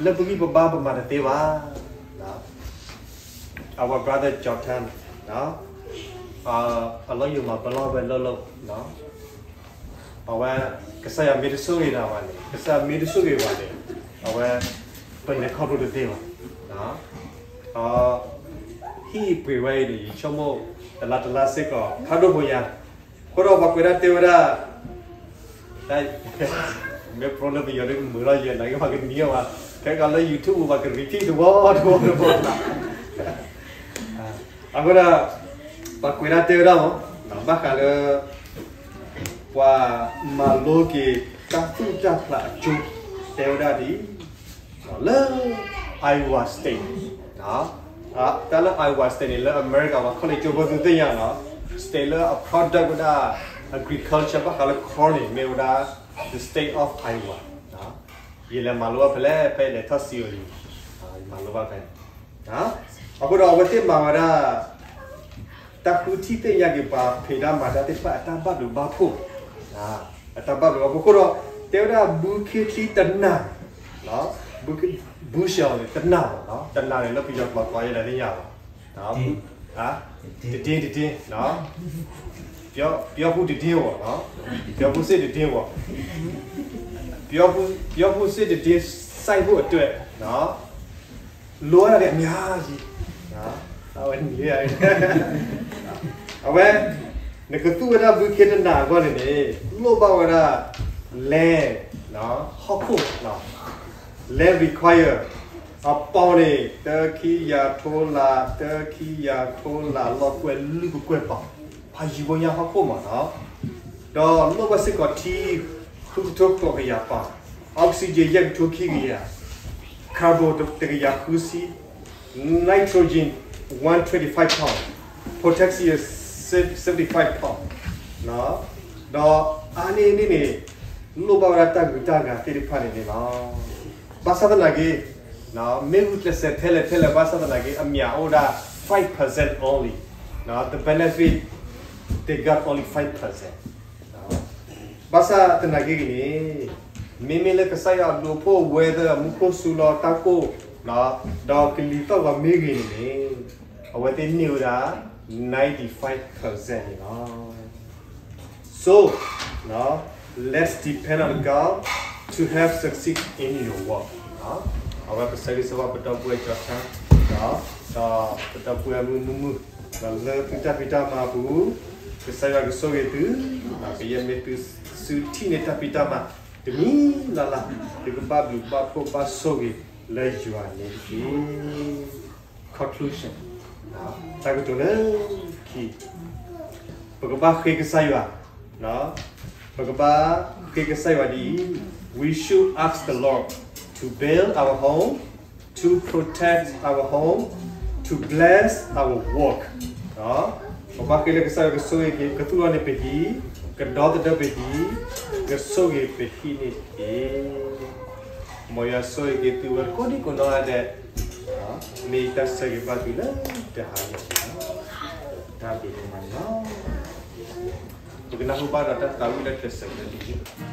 လၢပဂံၢ်ပဘါပမၤတသ့ဘၣ်. Our brother Jordan, အလီၢ်ယိာ်မၤပလီၢ်ဝဲလၢလၢ အဝဲ ကစၢ်ယွၤမ့ၢ်တဆိၣ်ဂ့ၤနၤဘၣ်န့ၣ်, ကစၢ်ယွၤမ့ၢ်တဆိၣ်ဂ့ၤဘၣ်န့ၣ်, အဝဲ ပလဲၤခီဖျိတသ့ဘၣ်. ဟံၣ်ပှ့ၤဝဲအံၤန့ၣ် ယဆိကမိၣ် တလါတလါစ့ၢ်ကီး ဖးဒိၣ်ဖိညါ, အဃိဒီးပှၤကွဲးဒၣ်တဲဝဲဒၣ် တၢ် မ့ၢ်ပျီလၢပယီၤဒ်ကမုာ်လီၤယဲၢ် နာ်က့ပှၤကနံၤအီၤဘၣ်, ခဲကီးလၢ YouTube ပူၤ ပှၤက repeat တဝီတဝီတဝီ. အဃိဒီး ပှၤကွဲးဒၣ်တဲဝဲဒၣ်မး, ဘၣ်ဃးလၢ ပှၤမၤလိက့ၤတၢ်သူၣ်တၢ်ဖျးအကၠိ တဲဝဲဒၣ်ဒ်အံၤ, လၢ Iowa State, တၢ်လၢ Iowa State န့ၣ် လၢအမဲရကၤပှၤ college ကၠိဖိသုသ့ၣ်ညါနီၤ, state လၢအ product ဝဲဒၣ် agriculture ဘၣ်ဃးလၢ corn န့ၣ် မ့ၢ်ဝဲဒၣ် the state of Iowa. ယလဲၤမၤလိဘၣ်ဖဲလဲၣ်, ဖဲလဲၤထီၣ် C O U ယမၤလိဘၣ်ဖဲန့ၣ်. အဃိဒီးအဝဲသ့ၣ်မၤဝဲဒၣ် တၢ်ဃုထံၣ်သ့ၣ်ညါက့ၤပှၤဖံးတၢ်မၤတၢ်သ့ၣ်တဖၣ်အတၢ်ဘၣ်ဘျုးဘၣ်ဖှိၣ်, အတၢ်ဘၣ်ဘျုးဘၣ်ဖှိၣ်အဃိဒီး တဲဝဲဒၣ်ဘုခ့ချံတနၤ, ဘုရှၢန့ၣ် တနၤလီၤ, တနၤန့ၣ်လၢပယီၤကျိာ်ကိးယဲဒၣ်သ့ၣ်ညါလီၤ, တဒ့တဒ့, ပျီပူတဒ့ဝီၤ, ပျီပူစ့ၣ်တဒ့ဝီၤ, ပျီပူစ့ၣ်တဒ့ စိုက်ဖို့အတွက် လိုအပ်တာတွေအများကြီး, အဝဲန့ၣ် အဝဲ နကသူၣ်ဝဲဒၣ်ဘုခ့တနၤအဂီၢ်န့ၣ်န့ၣ် လိၣ်ဘၣ်ဝဲဒၣ် land, ဟီၣ်ခိၣ်, land require အပီၤန့ၣ် တၢခံယၤထိလး, တၢခံယၤထိလးလီၤကွဲလွံၢ်ကကွဲၢ်ပီၤ, ဖးယံၤဘိညါဟီၣ်ခိၣ်မးနီၤ, ဒီးလိၣ်ဘၣ်စ့ၢ်ကီးထံ ဃုကထိဃိးကယၤပီၤ, oxygen ယဲၢ်ကထိခံကယၤ, carbon တကယၤဃုဆံ, nitrogen one twenty-five pound, potassium seventy-five pound, ဒီးအါန့ၢ်န့ၣ်န့ၣ် လိၣ်ဘၣ်ဝဲဒၣ်တၢ်ဂုၤတၢ်ဂၤသ့ၣ်တဖၣ်န့ၣ်န့ၣ်လီၤ. ဘၣ်ဆၣ်သနာ်က့ မ့ၢ်ဂုာ်ကျဲးစၢးထဲလဲၣ်ထဲလဲၣ် ဘၣ်ဆၣ်သနာ်က့ အမျးအိၣ်ဒၣ် five percent only, the benefit they got only five percent. ဘၣ်ဆၣ်သနာ်က့ဂ့ၤန့ၣ် မ့မ့ၢ်လၢကစၢ်ယွၤအဘျုးအဖှိၣ် weather အမူခိၣ်စူၤလီၤတၢ်ကိၢ် ဒီးကလံၤသီၣ်ဂီၤမ့ၢ်ဂ့ၤန့ၣ်န့ၣ် အဝဲသ့ၣ်န့ၢ်ဝဲဒၣ် ninety-five percent န့ၣ်လီၤ. So, let's depend on God to help succeed in your work. အဝဲပဆၢဂ့ၤဆၢဝါပဒီပုၢ်ဝဲၢ်ကၠီၤခါ ဒီးပဒီပုၢ်ဝဲၢ်မုၢ်မုၢ်မုၢ် ဒီးလၢသုတၢ်ဖံးတၢ်မၤအပူၤ ကစၢ်ယွၤကဆိၣ်ဂ့ၤသု, ဒီးကယဲၢ်မ့ၢ်သုစုထံၣ်န့ၢ်တၢ်ဖံးတၢ်မၤ တမံၤလၢ်လၢ် သုကဘၣ်ဘျုးဘၣ်ဖှိၣ်ဘၣ်ဆိၣ်ဂ့ၤလၢယွၤန့ၣ်တက့ၢ်. Conclusion, တၢ်ကတိၤလၢခံ ပကဘၣ်ဃ့ကစၢ်ယွၤ, ပကဘၣ်ဃ့ကစၢ်ယွၤဒ်အံၤ, we should ask the Lord to build our home, to protect our home, to bless our work. ပဘၣ်ဃ့လၢကစၢ်ယွၤကဆိၣ်ဂ့ၤက့ၤ ကသူၣ်ထီၣ်န့ၢ်ပဟံၣ်, ကဒီသဒၢပဟံၣ်, ကဆိၣ်ဂ့ၤပဟံၣ်န့ၣ်တက့ၢ်. မ်ယွၤဆိၣ်ဂ့ၤက့ၤသုဝဲကိးဒံကိးနီၢ်ဂၤဒဲး, မ့ၢ်တၢ်ဆၢဂ့ၤဘၣ်သုလၢတဟါညါန့ၣ်လီၤ. တၢ်ဘျုးဒိၣ်မးန့ၣ်လီၤ. ပကနၢ်ဟူဘၣ်ဒီးတၢ်သးဝံၣ်လၢကျဲးစၢးလၢလံၤ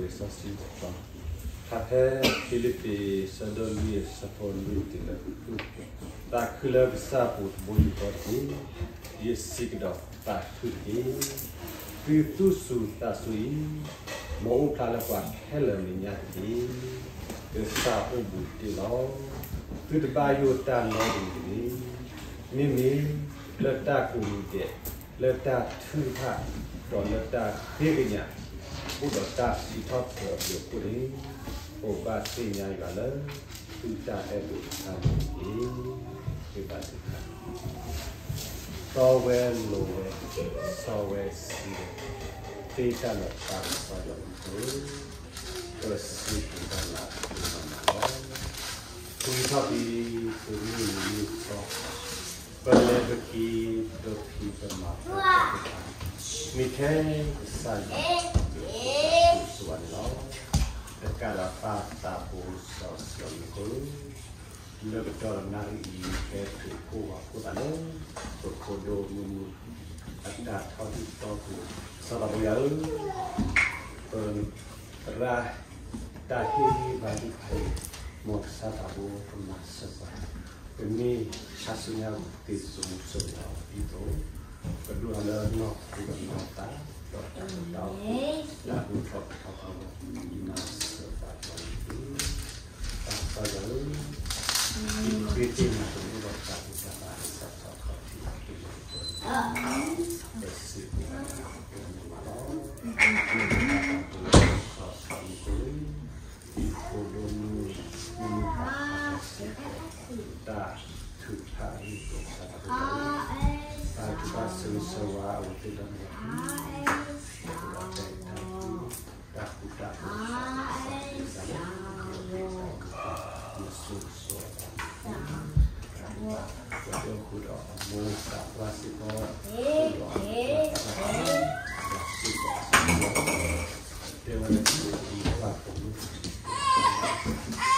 လံာ်စီဆှံတီၤ, ဖဲဖဲဖံလံးပံး ဆၢဒိၣ်လွံၢ် အဆၢဖိလွံၢ်တုၤလၢဃု, သးခုလၢကစၢ်အပူၤတဘိယူၢ်ဃီတက့ၢ်. ယစံးကဒီးသးခုတက့ၢ်. သုသူၣ်စူၤသးစူၤအံၤ, မ်အအိၣ်ဖျါလၢပှၤခဲလၢာ်အမဲာ်ညါတက့ၢ်. ကစၢ်အိၣ်ဘူးတက့ၢ်လီၤ. သုတဘၣ်ယိၣ်တၢ်နီတမံၤတဂ့ၤ. မ့မ့ၢ်လၢတၢ်ကိးမံၤဒဲး, လၢတၢ်ထုကဖၣ်, ဒီးလၢတၢ်ဃ့ကညး, အိၣ်ဒီးတၢ်စံးထီၣ်ပတြၢၤအဘျုးအဖှိၣ်န့ၣ်, ပဘၣ်သ့ၣ်ညါယွၤလၢ သုတၢ်အဲၣ်ဒိးတဖၣ်န့ၣ်တက့ၢ်. ဃ့ဘါထုကဖၣ်. တီဝဲလိၤဝဲ, စီဝဲဆှံဝဲ, သ့တၢ်လၢပၢ်ကစၢ်ယွၤအမူခိၣ်, ပစံးဘျုးဘၣ်နၤဒိၣ်မးလီၤ. ပဂံၢ်ထီၣ်က့ၤ ပမုၢ်နံၤမုၢ်သီ, ပလဲၤပက့ၤ ပဖံးပမၤ ပတၢ်, မ့ၢ်ထဲကစၢ်ယွၤ ဆိၣ်ဂ့ၤဆိၣ်ဝါန့ၣ်လီၤ. တကးဒီးပၢ်သးဘိစီဆှံအမူခိၣ်, လၢကတီၢ်နၣ်ရံၣ်အံၤ ဟဲခရံာ်ဖိဝၤဖိသးလၢ ပဖိဒိၣ်မုၢ်မုၢ် အတၢ်ထီဒုၣ်တီခိၣ်, ကစၢ်သးဘိယွၤဧၢ, ပသရၣ် တၢ်ဟ့ၣ်ဂံၢ်ဘါသ့ၣ်တဖၣ်အံၤ, မ်ကစၢ်သးဘိကမၤစၢၤပှၤ, ပမ့ၢ်ဆါဆူညါသ့စိၤမူစိၤလီၤဒ်သိး, ပဒိၣ်ထီၣ်လၢနီၢ်ခိဒီးနီၢ်သး, ဒီးတၢ်အုၣ်က့ၤခီၣ်က့ၤ တၢ်ဘူၣ်ထီၣ်ထီထီၣ်လၢ မၤစၢၤပှၤတက့ၢ်. ပၢ်ကစၢ်ယွၤဧၢ, ဒ်ခရံာ်သ့ၣ်ညါပအိၣ်ဒီးတၢ်ဘူၣ်တၢ်ဘါ တၢ်ဆီၣ်ခီၣ်ထံး ပစံးဘျုးဘၣ်နၤဒိၣ်မးလီၤ. မ့ၢ်တၢ်တၢ်ဘိစီဆှံမူခိၣ်, ဒ်ဖိဒိၣ်မုၣ်, မုၢ်မုၢ်ပှၢ်ပှၢ်တၢ်စံးထီၣ်, တၢ်ထုကဖၣ်အဂ့ၢ်အကျိၤ ကစၢ်သးဘိယွၤဧၢ, တၢ်ထုကဖၣ်ဆိၣ်ဂ့ၤဆိၣ်ဝါအဝဲသ့ၣ်လၢမူခိၣ်, ဒီးတၢ်အဲၣ်တၢ်ကွံ တၢ်ဃူတၢ်ဖိး ကစၢ်သးဘိယွၤဧၢ, ဆိၣ်ဂ့ၤဆိၣ်ဝါ, ပှၤလၢဃုာ်ဒီးအမိၢ်သးပှၢ်စ့ၢ်ကီး, ဃုာ်ဒီးအမိၢ်သးပှၢ်စ့ၢ်ကီး, ဒီးစ့ၢ်ကီး တဲဝဲလၢ ပှၤဖိမုၣ်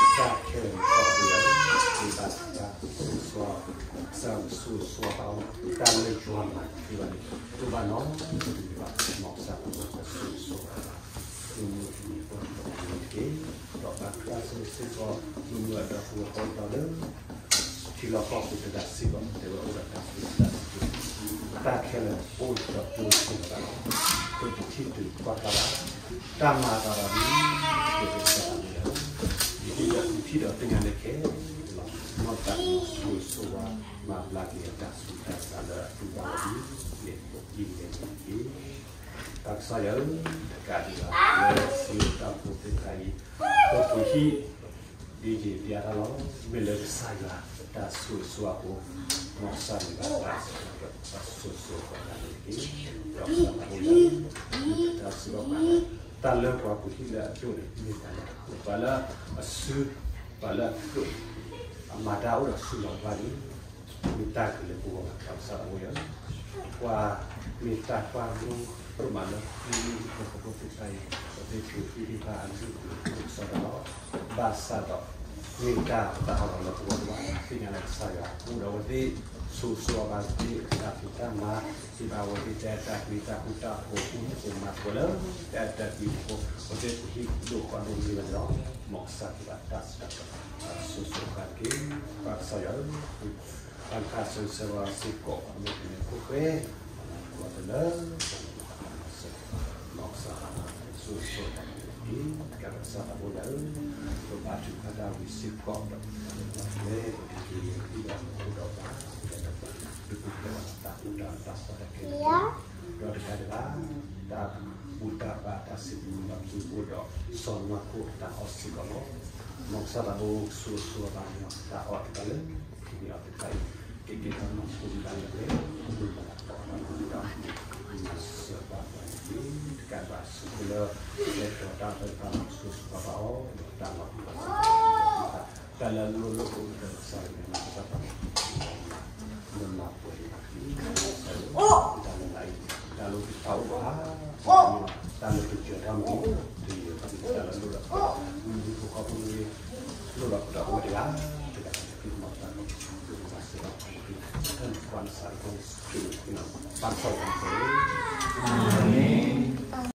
တၢ်ခဲလၢာ်န့ၣ် ကီၢ်ပယီၤ ဒ်ဘၣ်တၢ်ဆိၣ်ဂ့ၤဆိၣ်ဝါ, ကစၢ်ဆိၣ်ဂ့ၤဆိၣ်ဝါဘၣ်အီၤ, တၢ်လၢယွၤမၤတသ့ဘၣ်န့ၣ် တအိၣ်ဘၣ်နီတမံၤဘၣ်, မ်ကစၢ်သးဘိကဆိၣ်ဂ့ၤဆိၣ်ဝါဘၣ် မုၢ်မုၢ်အံၤ ပှၤဖိမုၣ်တက့ၢ်. ဒီးပၢ်ခရံာ်စ့ၢ်ကီး မုၢ်မုၢ်အဒီပုၢ်ဝဲၢ်ကိးဒီးလၢ ထံလီၢ်ကီၢ်ပူၤတဂၤစ့ၢ်ကီး တဲဝဲအိၣ်ဒီးတၢ်ဆူးတၢ်ဆါ, တၢ်ခဲလၢာ်အိၣ်ဒီးပှၤစ့ၢ်ကီး, ပတထံၣ်တုၤကွၢ်တၢ်ဘၣ်, တၢ်မၤအသးဒီးမံၤ, ကစၢ်သးဘိယွၤဧၢ, ယထံၣ်ဒီးသ့ၣ်ညါလၢခဲလၢာ်လီၤ. မ်တၢ်ဆိၣ်ဂ့ၤဆိၣ်ဝါ မၤဘျါက့ၤအတၢ်ဆူးတၢ်ဆါလၢအသူၣ်ဘၣ်ဝဲဒ်န့ၣ် ပကံၢ်လဲၣ်န့ၣ်တက့ၢ်. ပၢ်ကစၢ်ယွၤဧၢ, တကးဒံးဘၣ် လၢစံးတၢ်ဖိသ့ၣ်တဖၣ်အံၤ, ပပူၤဟံၣ် ဒ်ယပျးတၢ်လီၤ, မ့ၢ်လၢကစၢ်ယွၤအတၢ်ဆိၣ်ဂ့ၤဆိၣ်ဝါအဃိ, မ်ကစၢ်ယွၤဘၣ်တၢ်ဆိၣ်ဂ့ၤဆိၣ်ဝါပှၤတဂၤန့ၣ်တက့ၢ်. ဒီးကစၢ်သးဘိယွၤဧၢ, မ့ၢ်တၢ်စံးဘၣ်ပှၤလၢ တၢ်လၢပှၤပူၤဟံၣ်လၢအဒိၣ်န့ၣ် မ့ၢ်တၢ်လၢ ပှၤလၢအစု ပှၤလၢအဒိၣ် အမၤတၢ်အိၣ်ဒီးစုလီၤဘၣ်န့ၣ် မ့ၢ်တၢ်ကလဲၤပူၤဂီၢ်ဘၣ် ပၢ်ကစၢ်သးဘိယွၤဧၢ, ပှၤမ့ၢ်တၢ်ကွၢ်လိဒိၣ်မးလၢ မ့မ့ၢ်ဟံၣ်ဖိဃီဖိသ့ၣ်တဖၣ်အံၤ ပသ့ၣ်ထူၣ်ဟံၣ်သ့ၣ်တဖၣ်အလုၢ်အပှ့ၤအိၣ်ကစီဒီလီၤ. ဘၣ်ဆၣ်ဒီး မ့ၢ်တၢ်သးဟးဂီၤလၢပဂီၢ်တအိၣ်ဘၣ်, သ့ၣ်ညါလၢကစၢ်ယွၤအိၣ်ဒီးအဝဲသ့ၣ်, ဆိၣ်ဂ့ၤဆိၣ်ဝါဘၣ်သ့ၣ်, တၢ်ဖံးတၢ်မၤ စံးဘၣ်အဝဲသ့ၣ် တၢ်အဲၣ်တၢ်ကွံ တၢ်ဃူတၢ်ဖိး အိၣ်မူအိၣ်မၤသကိးလၢ တၢ်အဲၣ်တၢ်ကွံအဃိ, အဝဲသ့ၣ်ပူၤဟံၣ်ဒိၣ်ဃီဒိၣ်န့ၢ်ဝဲန့ၣ်လီၤ. မ်ကစၢ်ကဘၣ်တၢ်စံးတၢ်ကတိၤ ဆိၣ်ဂ့ၤဆိၣ်ဝါတက့ၢ်. ပၢ်ကစၢ်ယွၤဧၢ, ပၢ်ခရံာ်စ့ၢ်ကီး မ့ၢ်ကန့ၢ်ခိၣ်ဃဲ ကိးတလၢ မ်ကစၢ် ဆိၣ်ဂ့ၤဆိၣ်ဝါတက့ၢ်. ကစၢ်သးဘိယွၤဧၢ, ပဘါထုကဖၣ်တၢ်ဝံၤစ့ၢ်ကီးဒီး ပကလဲၤပကက့ၤ ဒ်သိးပအိၣ်ဒီးပှၤ ပကလဲၤဒီးပှၤ ပကလဲၤဒီးတၢ်ဘူၣ်တၢ်ဘါတၢ်ခဲလၢာ်, ဒီးတကးဒံးဘၣ် တၢ်ဘူၣ်တၢ်ဘါတၢ်စံးဘျုးဘၣ် ပအိၣ်ဒီး စီၤနွါခိၣ်အတၢ်အီၣ်စ့ၢ်ကီးလီၤ. မ်ကစၢ်သးဘိဆိၣ်ဂ့ၤဆိၣ်ဝါဘၣ် တၢ်အီၣ်တဖၣ်လၢ ဟံးန့ၢ်အီၤသ့ၣ်တဖၣ်အံၤ ကကဲထီၣ်နီၢ်ခိဒုၣ်ဒါလၢပျၢၤ, မ့ၢ်မၤလၢအီၣ်တဖၣ်လၢပျၢၤဒီး မၤစၢၤဘၣ်ပှၤန့ၣ်တက့ၢ်. တကးဘၣ် ဆိၣ်ဂ့ၤလၢ ကဲထီၣ်တၢ်အီၣ်တဖၣ် ဆိၣ်ဂ့ၤဆိၣ်ဝါဘၣ်အီၤ, ဒီးတၢ်လီၤပျံၤလီၤဆူၣ် တၢ်လၢအလိၣ်လၢပအိၣ်ကတၢၢ် ကစၢ်ယွၤမၤစၢၤဘၣ်ပှၤ လၢမၤပှဲၤန့ၣ်တက့ၢ်. တၢ်လၢနၤအံၤ တၢ်လၢပတၢ်အိၣ်ဘၣ် တၢ်လၢပစၢၤတၢ်မ့ၢ် တယံာ်ဘၣ် တၢ်လၢလိၣ်ဒီး မ့ၢ်ဖိဃီဖိမ့ၢ် လိၣ်ဒီးပတၢ်အိၣ်ဝဲတဂၤ တဂၤန့ၣ် သုကမၤတၢ်ဒီး သုကမၤစၢၤဘၣ် ပှၤန့ၣ်တက့ၢ်. ပၢ်ကစၢ်ယွၤဧၢ,